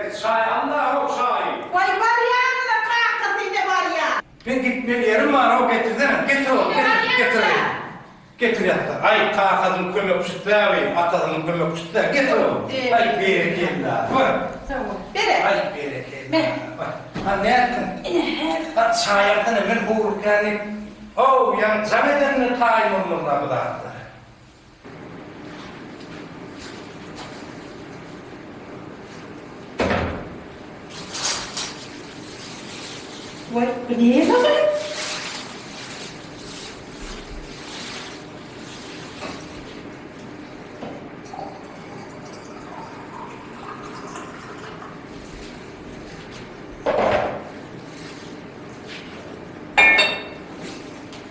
Äý, çaý al-la-how, çaýy! Waý, barýan-la, kakasy, ine barýan. Men gitmeli ýerim bar-ow, getirsene, getir oglum, getir, getir gyzym. Getir ýatsa. Aý, kakasynyň kömekçisi-dä bi, atasynyň kömekçisi-dä, getir oglum. Aý, berekella, bar. Sag bol. Bere. Aý, berekella. Me. Bar. Ha, nätdiň? Ine, häzir. Ha, çaý alsana, men howlukýan diýip, how, ýaňy jaň edeninde taýyn bolmaly-la bu zatlar. Waý, bu näme gyz?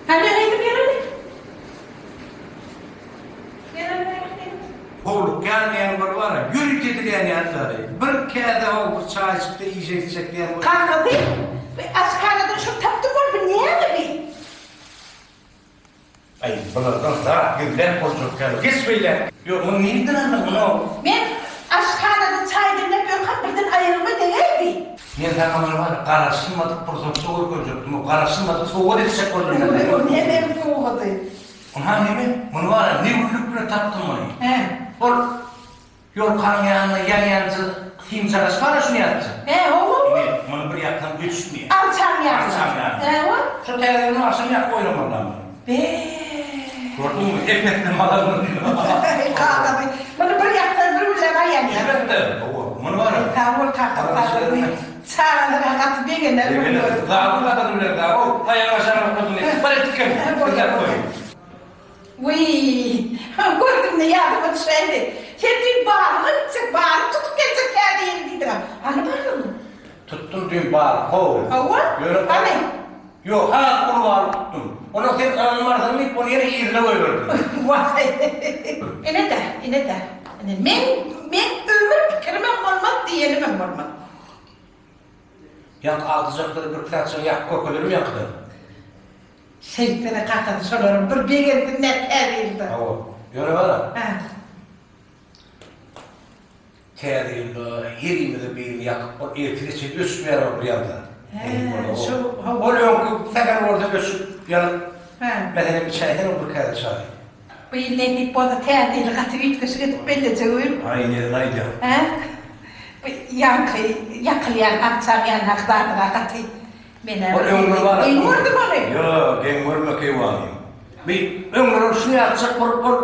Hany gyzym ýöreli. Howlukýan diýen bir bar-a, ýörite edilýän ýatlary. Bir käse how bir çaý içip-de işe gitjek diýen bir. Kakasy, bi aşhanadan şuny tapdym bol, bu näme bi? Aý, bulardan zat gizläp boljak ýaly. Geç beýläk. Ýok, muny nirden aldyň muny? Men aşhanada çaý demläp ýörkäm birden aýagyma degäýdi. Men saňa muny bar, garaşylmadyk pursatda görkezjekdim. Garaşylmadyk sowgat etjek boldum men saňa. O nämäň sowgady? Ynha neme, muny bar-a, ne günlük bilen tapdym muny. Hä. Ol ýolkanyň ýanynda ýanýanja simjagaş bar-a şuny ýazypjyk. Hä, hawa. Ine, muny bir ýaksam öçmeýär. Arçaň ýanynda. Arçaň ýanynda. Hä, hawa. Şo täze günüň agşam ýakyp oýnamaly-la muny. Be. Gördüňmi, ep-esli mazaly. Kakasy, muny bir ýaksaň bir gülläp aýanýar. Elbetde, hawa, muny bar-a. Sag bol kaka, sag bol. Çagalar-a gaty begener muny Begener. görüp. Zadyň gadyryny biler-dä. O, aýagyň aşagyna oturdyň diýip, bir etik hem gizläp goý. Wiý, gördüm-de ýadyma düşäýdi. Sen düýn balyga gitjek, balyk tutup geljek täze ýyl diýdiň-ä. Hany balygyň? Tutdum düýn balyk, how. Hawa, Ýöne hany? Ýok, has uly balyk tutdum. Onam sen ynanmarsyň diýip, ony ýene yzyna goýberdim. Waý. Ine-dä, ine-dä. Ine, meň, meň ömür pikirimem bolmaz, diýenimem bolmaz. Ýaňky agtyjaklary bir kitapçyny ýakyp görkezelim ýaňkydan. Şeýtsene kakasy şolaryň bir begensinler täze ýylda. Hawa. Ýöne bar-a. Hä. Täze ýylda herimize birini ýakyp bol ertire çenli öçmeýär ol bir ýanda. Hä, şo hawa. Ol öňki sähel bolsa öçüp ýanyp. Hä. Meselem içäýseň ol bir käse çaýy. Bu ýyl nesip bolsa täze ýyly gaty üýtgeşik edip bellejek öýüm. Aý neden aýdýaň. Hä? Bu ýaňky ýakylýan arçaň ýanyndaky zadyga gaty menä Ol öňler bar. Geň gördüm ony. Ýok, geň görme keýwanym. Bi öňler ol şuny ýakjak bolup ol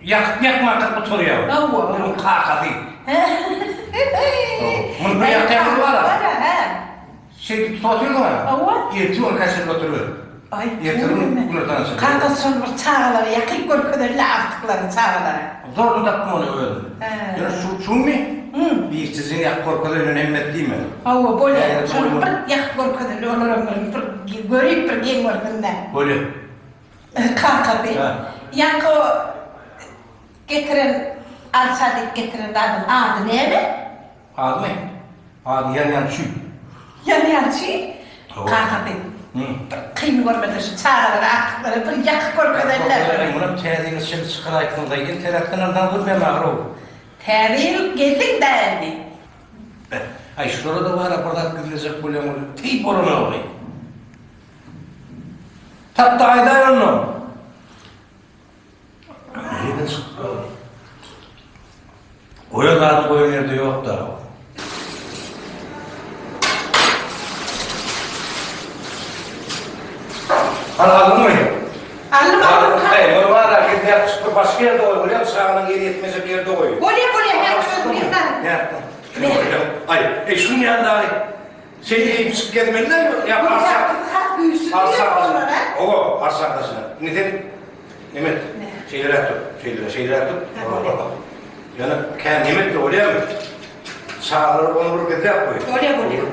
ýakyp ýakmanka gutarýar. Hawa. Munuň kakasy. Hä. Muny bir ýakýan bar-a. Bar-a, hä. Şeýdip tutup otyrdyň-a? Hawa. Ertir ony käşirip oturyber. Aý, Ertir tüweleme. günortana çenli. Kakasy şony bir çagalara ýakyp görkezeli-le agtyklaryny çagalara. Zordan tapdym ony özüm. Hä. Ýöne şu şumy? Hum. Birçijigini ýakyp görkezeýin, ýöne hemmesi diýme. Hawa, bolýar. Täze Şony toýuň. bir ýakyp görkezeli, olaram bir bir görüp bir geň görsün-dä. Bolýar. Kakasy. Hä. Ýaňky o getiren arça diýip getiren zadyň ady näme? Adymy? Ady Ýanýan çüý. Ýanýan çüý? Kakasy. Bir kyn görmese şu çagalara agtyklara bir ýakyp görkezenler. Aý munam täze ýyla çenli çykaraýypsyňyzaý enteräkden alsaň gülmem ahyr-ow. Täze ýyl geldiň-dä indi. Beh, aý şulara-da bar-a bir zat gizlejek bolýaň ol teý bolanagy. Tap-da aýdaý onda. Nireden çykyp dur? Goýan zadyň goýan ýerde ýok da. Hany aldyňmy? Aldym, aldym. Aý, muny bar-a, gizläp çykyp başga ýerde goý, bolýamy? Çagalaň eli ýetmejek ýerde goý. Bolýa, bolýa, häzir özüm ýygnaryn. Nätdiň? Aý, eý, şuny ýandagy şeýle iýip çykyp gezmeli-dä, ýa arça. Has güýçli diýýär olar, a? Hawa, arçaň daşyna. Indi sen Nemet, şeýleräk tut, şeýleräk, şeýleräk tut. Ýöne kän nemet-de bolýarmy? Çagalary ony bir gizläp goý. Bolýar, bolýar.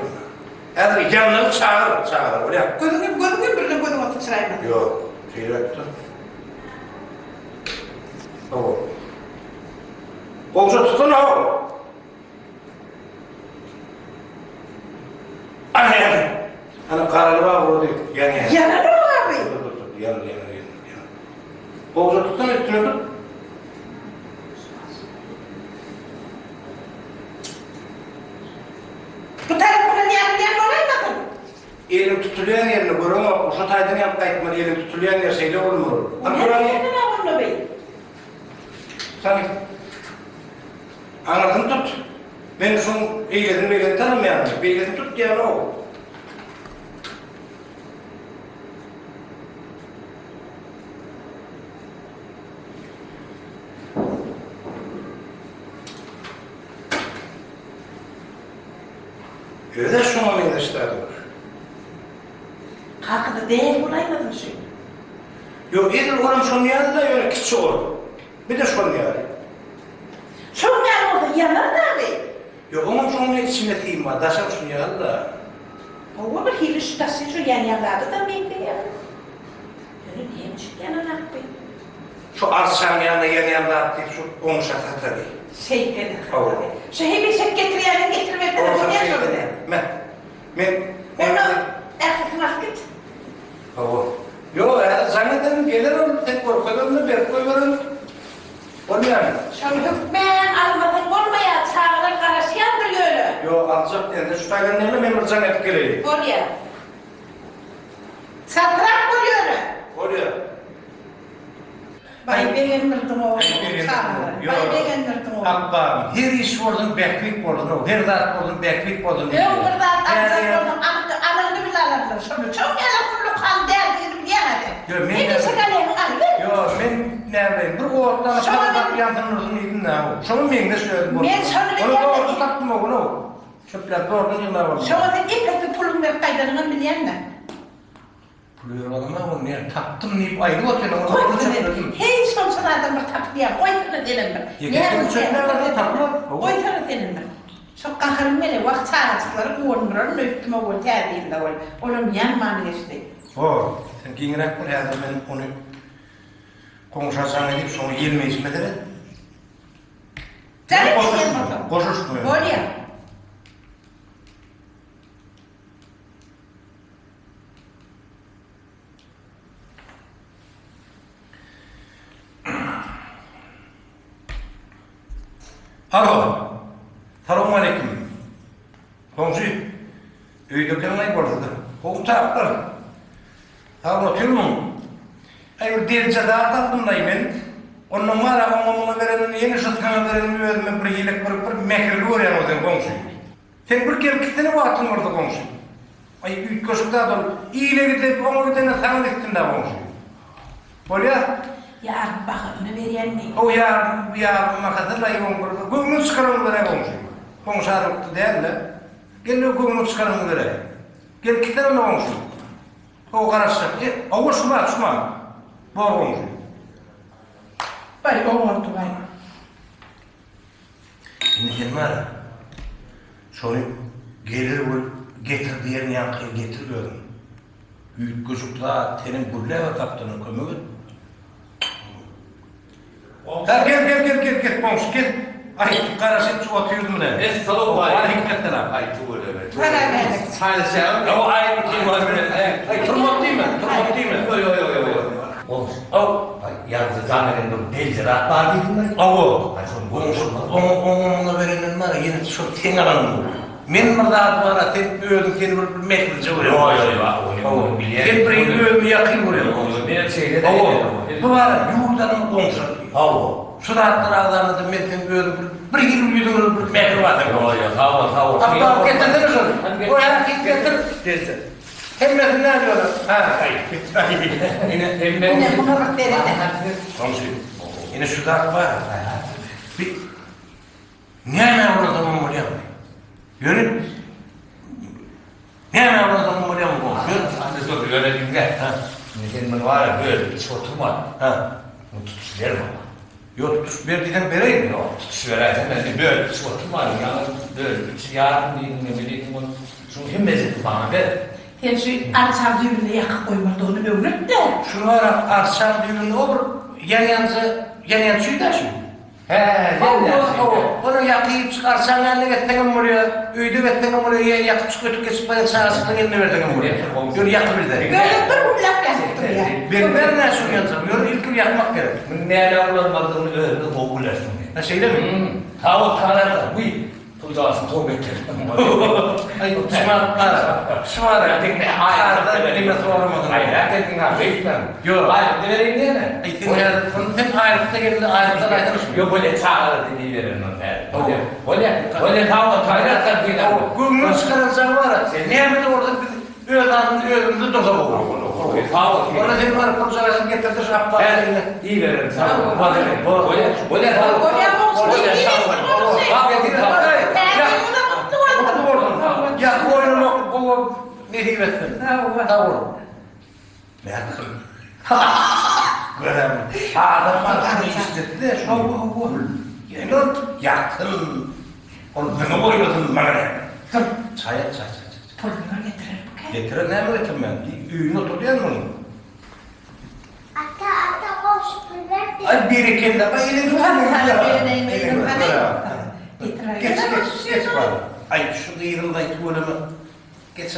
Häzir ýanlagy çagyr, çagalar, bolýar. Gözüňi, gözüňi birden gözüňe syçraýmasyn. Ýok, şeýleräk tut. Hawa. Gowja tutsana-how. Ana ýandy. Ana garaly bar urdy. Ýanýar. Ýananok abi. Dur dur dur. Ýanar ýanar ýanar. Ýanar. Gowja tutsana üstüne tut. Eliň tutulýan ýerini göreňokmy? Şo taýdan ýalyp gaýtmaly, eliň tutulýan ýeri şeýle bolmaly. O näme ýerden agyrly beý? Hany, aňyrsyny tut. Men şuň eýlesini beýlesini tanamaýaryn. Beýlesini tut diýýän-ow. Özä şoňa meňzeş zat ol. Kakasy däl bolaýmasyn şu? Ýok, edil olam şon ýaly-da, ýöne kiçi ol. Bir-de şon ýaly. Şon ýaly bolsa ýanar dagy. Ýok, oňam şoň içinde sim bar, daşam şun ýaly-da. Hawa, bir hili şu daşy şu ýanýan zada-da meňzeýär. Ýöne näme üçin ýananakdy? Şu arçaň ýanynda ýanýan zat diýip şu goňşa satady. Şeýteni satady. Şu hemişe getirýäniň getirmesine bolýar şol bize. Me. Men Onda ählisini alyp git. Hawa. Ýok, häzir jaň ederin, geler ol, sen görkezende berip goýberin. Bolýamy? Şony hökmän almasaň bolmaýar, çagalar garaşýandyr ýöne. Ýok, aljak diýende şu taýdan gelme, men bir jaň edip geleýin. Bolýar. Çatrak bol ýöne. Bolýar. Baý begendirdiň-ow çagalary. Baý begendirdiň-ow. Akbagym, her iş bolsun bähbit bolsun-ow, her zat bolsun bähbit bolsun diýip. Öň bir zat aljak bolsaň alyňny bile alardylar. Şonda çöň ýaly hullukam däl diýdim diýýäň-ä sen. Ýok, men Hemişe galeňi alyber. Ýok, men näbileýin, bir otdan şol tapýan syndyrsyň diýdim-dä-ow. Şoňa meňzeş özüm bolsun. Men şony bilýän-de. Ony zordan tapdym-ow, ony-ow. Çöpläp zordan ýygnap aldym. Şoňa sen ep-esli puluňy berip gaýdanyňam bilýän-dä. Pul berip alamok ony men tapdym diýip aýdyp otyryn ony Goýsana sen. Heý şonça zadam bir tapylýar goýsana senem bir. Ýeke çöpläp alsa tapylar. Goýsana senem bir. Şo gaharym gele wah çagajyklary guwandyraryn öýtdüm owal täze ýylda ol. Olam ýanman geçdi. Bor, sen giňräk bol häzir men ony goňşa jaň edip şoňa ýelmeýşime seret. Jaň et diýen bolsaň. Goşuşma. Bolýar. Alo. Salowmaleýkim. Goňşy, öýde ekeniňaý bolsa-da. Gowy taplar. Sag bol, otyrmyň? Aý, bir delje zat aldym-laý men. Ondan bar-a, oňa-muňa berenini, ýene şu saňa berenimi özüme bir hili bir, bir mähirli görýän-ow sen, goňşy. Sen bir gelip gitsene wagtyň bolsa goňşy. Aý üýtgeşik zat ol. Ile gidip oňa gidende saňa gitsin-dä goňşy. Bolýa? Ýarym bahasyna berýänmi? Hawa ýarym ýarym bahasyna aý oň bir göwnüň çykaranyny beräý goňşy. Goňşy arlykda däl-de. Gel göwnüň çykaranyny beräý. Gelip gitsene onda goňşy. Hawa garaşjak. E, hawa şuma şuma. Bor goňşy. Baý oňardy baý. Indi sen bar-a, şony geler bolup getir diýen ýaňky getir özüň. Üýtgeşik zat, senem gürläber gapdaldan kömek et. Hä, gel, gel, gel, gel, gel, goňşy, gel. Aý, garaşyp otyrdym ine. Essalawmaleýkim. Waleýkim-esselam. Aý, tüweleme. Salam älik. Çaý içýäňmi? Hawa, aý, turmak Aý, turmak diýme, turmak diýme. Ýok, ýok, ýok, ýok. Goňşy. Haw. Aý, ýaňky jaň eden bir belli zat bar diýdiňmi? Hawa. Aý, şony Goňşy, oňa, oňa muňa berenden bar, ýene şol seň alanyň gowy. Men bir zat bar-a, sen özüň seni bir bir mähirlije görýän. Ýok, ýok, ýok, ony Hawa. bilýän. Sen bir hili özümi ýakyn görýän goňşy. Menem şeýle-de. Hawa. Bu bar-a, ýurt alany goňşy. Hawa. Şu zatlar agzanada men seň özüň bir bir hili ýüzüňde bir mähir bar seň. Ýok, ýok, sag bol, sag bol. Apbap getirsene şony. Goý, hä, getir. Gelsin. Hemmesini nädip Ha, Ine, hemme. Ine, muňa bir seret. Goňşy, ine şu zat bar. Bir näme bolansoňam bolýarmy? Ýöne näme bolansoňam bolýarmy goňşy? Ýöne dur, ýöne diňle. Ha. Indi sen muny bar ya, bölüp içip oturma. Ha. Muny tutuş ber maňa. Ýok, tutuş ber diýseň bereýin. Ýok, tutuş beräýseň, men bölüp içip oturma. Ýaňy bölüp içi ýarym diýdiň, neme diýdiň ol. Şuň hemmesini maňa ber. Sen şu arçaň düýbünde ýakyp goýmalydygyny öwret-de. Şuny bar, arçaň düýbünde o bir ýanýanja, ýanýan çüý-dä şu. Hä, ýanýan çüý. Hawa, ony ýakyp çyk, arçaň ýanynda gezseňem bolýar, öýde gezseňem bolýar, ýa ýakyp çyk ötüp geçip barýan çagajyklaryň eline berseňem bolýar. Ýöne ýakybilse. Özem bir günläp ýakyp durýar. Bermän-ä şuny ýanjam, ýöne ilki bir ýakmak gerek. Muny näme ulanmalydygyny özüňiz gowy bilersiň. Hä, şeýlemi? Sag bol, Taňryýalkasyn. Wiý. Pul daşyny soň getir. Aý, şumat gara. Şumat. Aýda neme soramadyň. Aýrat ediň ha, beýtmäň. Ýok. Aýlykda bereýin diýene. Aý, sen häzir sen aýlykda geldi, aýlykdan aýdyryşmy? Ýok, bolýa çagalar diýip beren ony häzir. Bolýa. Bolýa. Bolýa, sag bol. Gaýrat diýen. Göwnüňi çykarjagy bar. Näme-de bolsa biz öz adymyzy özümizde dursak gowy. Sag bol. Onda sen baryp pulçagasyny getirdir şu Apbasy eline. Ibererin sag bol. Bolýa. Bolýa, sag bol. Bolýa, goňşy. Sag bol. Sag bol. Täze ýylyň gutly bolsun. Gutly bolsun. Ýaky oýnamak gowy nesip etsin. Sag bol. Sag bol. Görem. Adam bar şuny işletdi şu. Ýöne ol ýakyn. Ol zyňyp oýnasyn maňa näme. Çaý çaý çaý. Puluny getirer bu kä. Getirer näme getirmän. Öýünde oturýan munuň. Ata ata goňşy pul berdi. Ay berekella. Ay elini Getirer. Geç geç geç bar. Ay şu gyzym da tüweleme. Geç.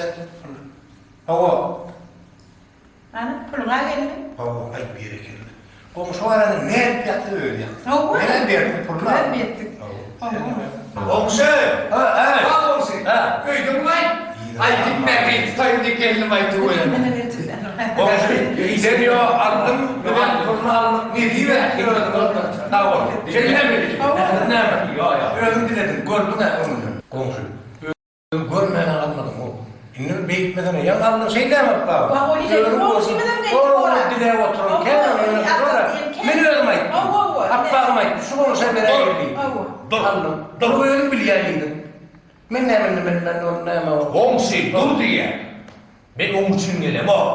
Hawa. Ana puluňa geldi. Hawa, ay berekella. Goňşy barany nädip ýatsa özi ýatsa. Hawa. Näme berdim puluny? Ben berdik. Goňşy. Ha, ha. Ha goňşy. Ha. Öýdüňmi aý? Aý gitme, tutaýyn diýip geldim aý tüweleme. Goňşy, sen ýo aldym, bilen puluny aldyk, nesip etdi özüňe. Sag bol. Şeýlemi? Näme? Ýo, ýo. Özüň diledin, gördüň-ä öňünden. Goňşy, özüň görmän almadyň o. Indi beýtmesene, ýaňy aldyň şeýlämi Apbaba? Wah, ol ileri goňşymyzam geldi ora. Diläp oturan kän, Men özüm aýtdym. Apbagym aýtdy, şu goňşa beräýeli diýdi. Dur. Aldym. Dur, özüň bilýän diýdim. Men näme indi, men men ol näme ol? Goňşy, dur diýýän. Men oň üçin gelemok.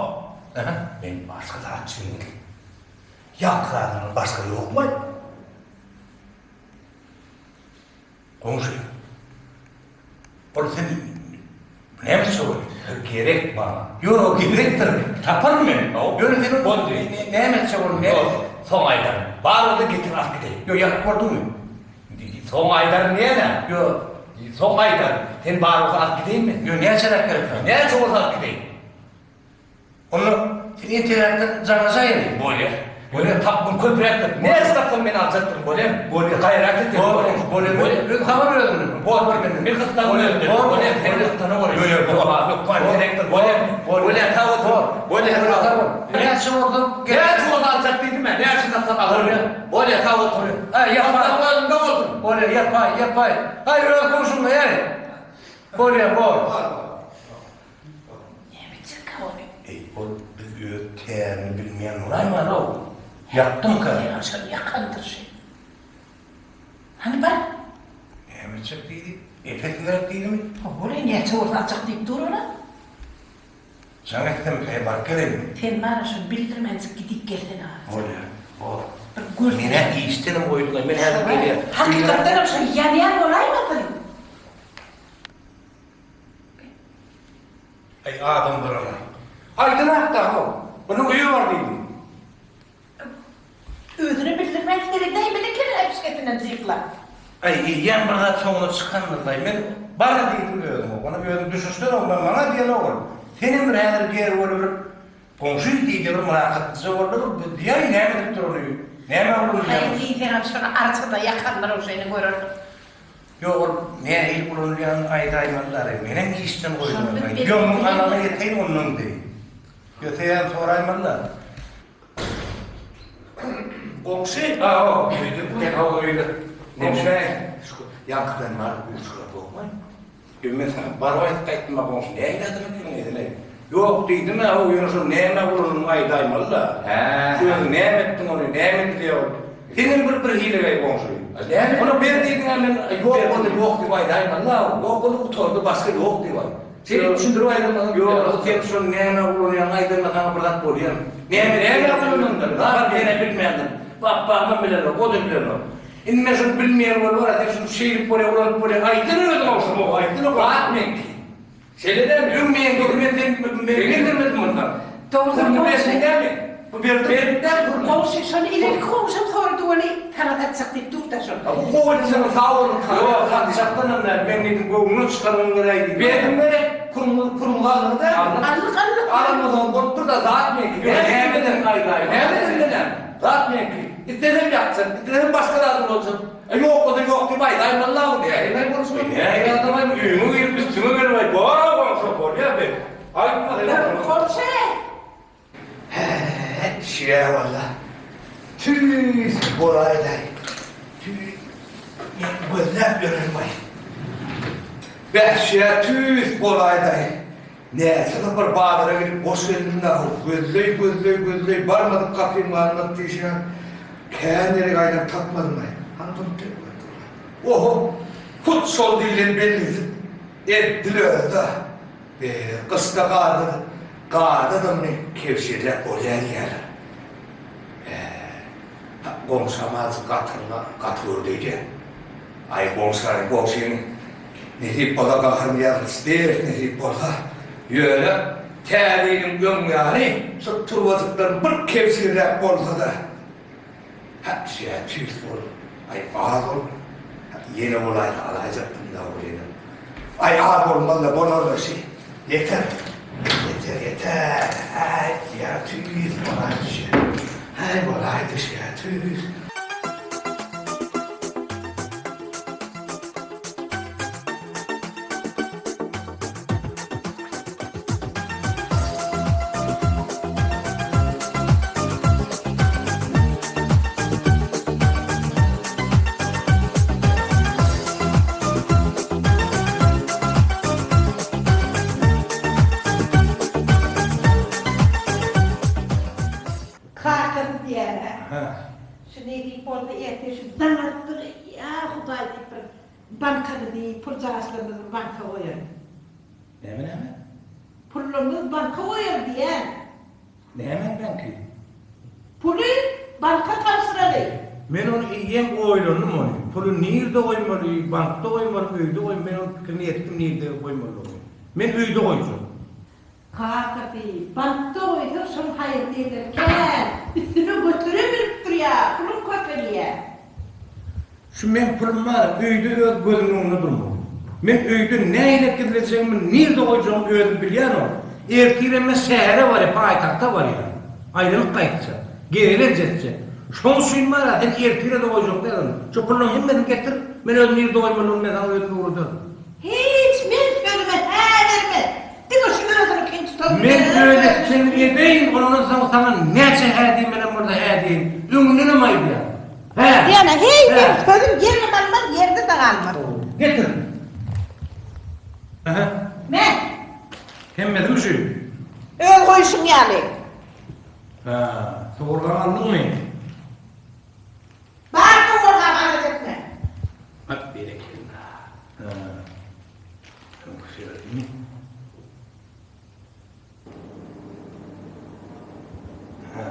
Aha. Men başga zat üçin geldim. Ýaňky zadyňdan başga ýokmy? Goňşy. Ol sen näme üçin ol? Gerek maňa. Ýok, gerekdir. Taparyn men. Ýöne sen ol Boldy. näme etjek ol? Ýok, soň aýdaryn. Bar bolsa getir alyp gideýin. Ýok, ýakyp gördüňmi? Soň aýdaryn diýene. Ýok. Soň aýdaryn. Sen bar bolsa alyp gideýinmi? Ýok, näçeräk gerek saňa? Näçe bolsa alyp gideýin. Onda sen entegräkden jaňlaşaýaly. Bolýar. Bolýar, tapgyn köpräkdir. Näçe tapsam men aljakdyryn, bolýar. Bolýar. Gaýrat et. Bor, bolýar. Bolýar. Öz habar ber özüňden. Bor, men gyssanma özümden. Bolýar, sen gyssana bolýar. Ýok, ýok, Ýok, ýok, gerekdir, bolýar. Bolýar, sag otur. Bolýar, sag bol. Näçe bolsa, Näçe bolsa aljak diýdim men. Näçe tapsam alaryn. Bolýar, sag otur. Ha, ýapar. Gyssanma özümde bolsun. Bolýar, ýapaý, ýapaý. Haý, öz goňşuňda, ýaý. Bolýar, bor. Näme etjek ony? Eý, ol biz öz tärini bilmeýän bolaýmaly-ow. Ýakdymyka? Ýa şol ýakandyr şi. Hany bar. Näme etjek diýdi? Epesi gerek diýdimi? Hawa, näçe bolsa aljak diýip dur ola. Jaň etsemkä, baryp geleýinmi? Sen bar-a şony bildirmänjik gidip gelsene azajyk. Bolýar, bor. Bir görsene. Men-ä işdenem goýduň-aý, men häzir gelýän. Hakykatdanam şol ýanýan bolaýmasyn? Aý adamlaram-aý. Aýdyň-ak dagy, munuň öýi bar diýdim. Özüne bildirmän seredäýmeli eken äpişgesinden jyklap. Aý eýýäm bir zat soňuna çykandyr-laý. Men bar diýdim özüňe. Ony özüň düşünsene oglan maňa diýen ogul. Senem bir häzir ger bolup bir goňşy diýdi bir mylakatlyja boldy bir diýäý näme edip dur ony. Näme ulanylýar? Haý diýseňem şony arçada ýakanlar uşeýni görersiň. Ýok ol nähili ulanylýanyny aýdaýmalylar-aý. Menem işden Şony biz goýdular-aý. belli Ýoň bilemok. anaňa ýeteýin ondan diý. Ýo seýäm soraýmaly-da. Goňşy. Ha o. Öýde Sen hawa öýde. Goňşy. Şu ýaňkydan bar uçurap bokmaý. Ýo men saňa baryp aýdyp gaýtdym-a goňşy. Nähili adam ekeniň ezileý. Ýok diýdim-ä how ýöne şol nämä ulanynyny aýdaýmaly-da. Hä. Özüň näme etdiň ony, näme edilýär ol. Senem bir birhiligeý goňşy. Näme? Ony ber diýdiň-ä men Ýok boldy ýok diýip aýdaýmaly-la. Ýok boldy gutardy başga ýok diýip aýt. Şeýdip düşündirip aýdylmasaň Ýok, sen şony nämä ulanýaňy aýdanda saňa bir zat bolýarmy? Näme Näme ulananyňdan? Zat men-ä bilmändim. Bapbamam bilenok, o-da bilenok. Indi men şuny bilmeýän bolup bar-a, sen şuny şeýdip bolýar, ulanyp bolýar, aýtsana özüň ogşuň, aýtsana. Zat meňki. Şeýle dälmi? Öň meňki, men sen men bermedim muny saňa. Dogry Puluny goňşy. berdiň dälmi? Bu berdi. Berdim däl puluny. Goňşy şony ilerki goňşam sorady weli saňa satjak diýip dur-da şol. Gowy etseňiz sag boluň. Ýok, satjakdanam däl, men diýdim göwnüňe çykaryň beräý diýdim. Berdim gerek, puluňyz puluňyzy aldyňyz dälmi? Aldyk aldyk. Alanmasaňyz bolup dur-da zat meňki. Ýok, nämeden aýdaýyn? Nämeden näme? Zat meňki. Islesem ýakjak, islesem başga zat ulanjak. E ýok bolsa ýok diýip aýdaýmaly-la ony. Nähili bolşuň? nähili adam-aý, öýüňe girip üstüňe gelip-aý, bar-a goňşy, bolýa be. Aýtma sen oňa. Goňşy! Hä, şeýle walla. Tüýs bolaýdaý. Tüýs men gözläp ýörenmaý. Beh, şeýle tüýs bolaýdaý. Näçe sapar bazara gidip boş geldim-dä-how. Gözleý, gözleý, gözleý, barmadyk gapym galmady diýşýän. Kän ýere gaýdam tapmadym-aý. Hany durup Oho, hut şol diýlen belgisi edil özi-dä. Be, gyşda garda, garda-da muny kebşirläp bolýar diýýärler. Be, goňşam azajyk gatyrma, gaty gördüýdi. Aý, goňşy, goňşyny nesip bolsa gaharyny ýazgyç deris nesip bolsa. Ýöne Täze ýylyň öň ýany şu turbajyklaryň bir kebşirläp bolsa-da. Hä, şeýä tüýs bol. Aý, az bol. Hä, ýene bolaýsa alaýjakdym-da welin. Aý, az bolmaz-da, bolar-da şi. Ýeter. Ýeter, ýeter. Häý, ýa tüýs bolaýdy şi. Häý, bolaýdy şi, ýa tüýs. Kakasy diýýär-ä. Şu nesip bolsa ertir şu daň atdygy, ýa Hudaý diýip bir Bankamyzy, puljagaşlarymyzy banka goýarys. Näme näme? Pullarymyzy banka goýarys diýýän. Nämäň banky? Puly banka tabşyraly. Men ony eýýäm oýlandym ony. Puly nirde goýmaly, bankda goýmalymy, öýde goýmaly, men onuň pikirini etdim nirde goýmalydygyny. Men öýde goýjak. Kakasy, bankda goýsaň şoň haýryny eder kän, üstüne götere bilip durýa, puluň köpelýä. Şu meň pulum bar, öýde öz gözümiň öňünde durmaly. Men öýde nähili gizlejegimi, nirde goýjagymy özüm bilýän ol. Ertirem men şähere barýan, paýtagta barýan. Aýlanyp gaýtjak. Gezelenç etjek. Şoň üçin bar-a, sen ertire-de goýjak däl ony. Şu pullaryň hemmesini getir, men özüm nirde goýmalydygyny men saňa özüm öwrederin. Hiç men sözüme hä berme. Diňe şu özüniňkini tutar. Men öz etjegimi edeýin, ondan soň saňa näçe hä diýmelem bolsa hä diýeýin. Öňündenem aýdýan. Hä. Ýöne heý meň sözüm ýerem almaz, ýerde-de galmaz. Getir. Aha. Me. Hemmesimi şu? Öz goýşuň ýaly. Hä, sowurgany aldyňmy? Bar sowurgam alada etme. At berekella. Hä. Öňki sebäpmi? Hä.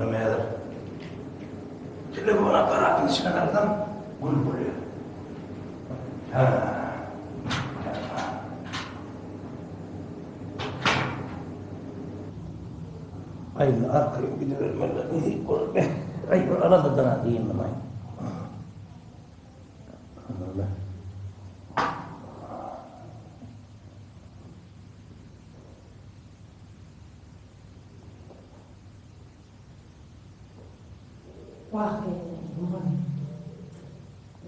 Muny häzir telefon apparatyny içine alsam gül bolýar. Ha. Aýyny arkaýyn gidibermeli. Nesip bolar. Beh, aý bir aladadan-a dyndymaý. Allah. Wah, eý,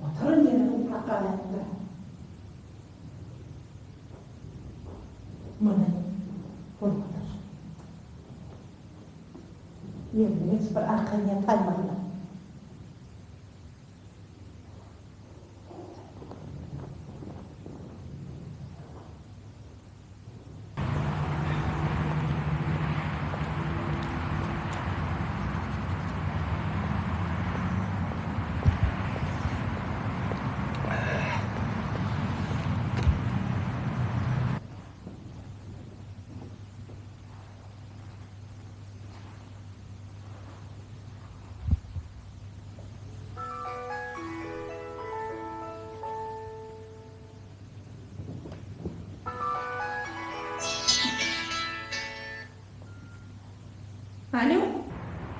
Oturan ýerinde uklap galaýypdyr. Muny bolmadyr. Ýerine geçip bir arkaýyn ýataýmalylar.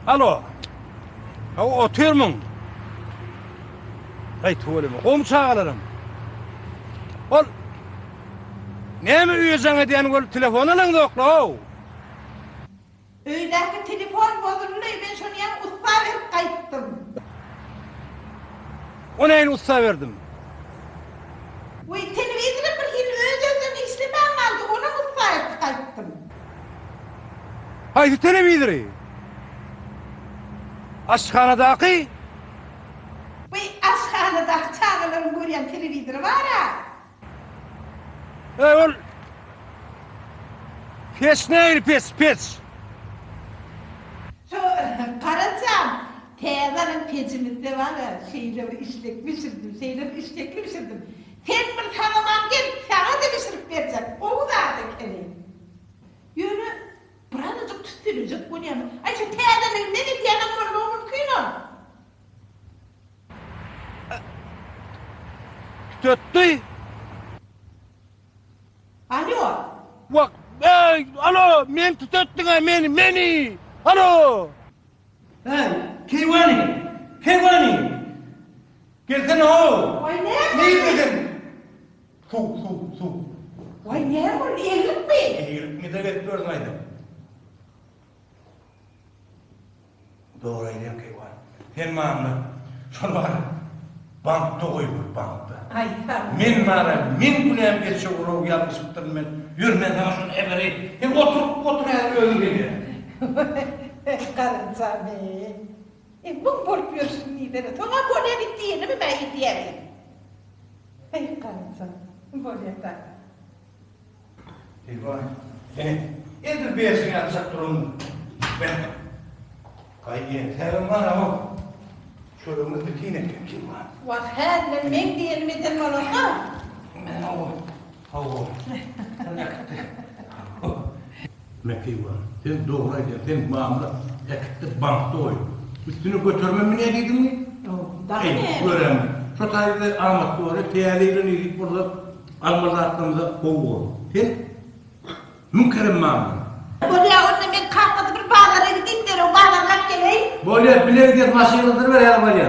Alo. Hawa, otyrmyň? Aý, tüweleme. Gowmy çagalaram? Ol Näme öýe jaň edýän bolup telefon alaňzok-la-ow? Öýdäki telefon bozuldy, men şony ýaňy ussa berip gaýtdym. O nähili ussa berdim? Wiý, telewizoram bir hili öz-özünden işlemän galdy, onam ussa berip gaýtdym. Haýsy telewizory? Aşhanadaky? Wiý, aşhanadaky çagalaryň görýän telewizory bar-a. Eý, ol peç nähili peç, peç? Şo Garajan, täze alan pejimizde bar-a, şeýle bir işlek bişirdim, şeýle bir işlekli bişirdim. Sen bir sag-aman gel, saňa-da bişirip berjek, gowy zat ekeni. Ýöne birazajyk tüsselejek bolýarmy? Aý, şu täzeliginden edýänem bolmagy mümkin ol. Tütetdi. Alo. Wah, eý, alo, meni tütetdiň-ä, meni, meni! Alo! Eý, keýwany, keýwany! Gelsene-how! Waý, näme boldy? Nirde sen? Suw, suw, suw. Waý, näme boldy, egrikmi? Egrikmi-de gezip ýörsüň aýdym. Dogry aýdýaň Keýwan. Sen mamla. Şol bar bankda goýup bankda. Aý sag bol. Men bara men günäm geçse urag ýalňyşypdyryn men. Ýör men saňa şony äbereýin. Sen otur otur häzir özüň gelýär. Garynjam eý. E muň bolup ýörşüň diýsene. Soňam bolýa git diýenimi mä edýärin. Eý garynjam bolýa-da. Eýwa, ene, edil berşiň ýalyjak duran ben. Gaý entägem bar-a-ow. Çöregimiz bitin eken, Keýwan. Wah, häzirem meň diýenim eden bolanda. Men hawa, hawa. Sen äkitdi. Men Keýwan, sen dogry aýdýaň, sen mamla äkitdi bankda goý. Üstüne göterme münýä diýdiňmi? Dagy Eý, näme? göremmi. Şo taýda amatly bolýar, täze ýyla nesip bolsa, Almaly zatlarymyza gowy bol. Sen müň kerem mamla. Bolýa onda men kakasy bir bazara gideyim derrew bazarlap geleýin. Bolýa bile gidýäs maşyn gyzdyryber ýaly bolýa.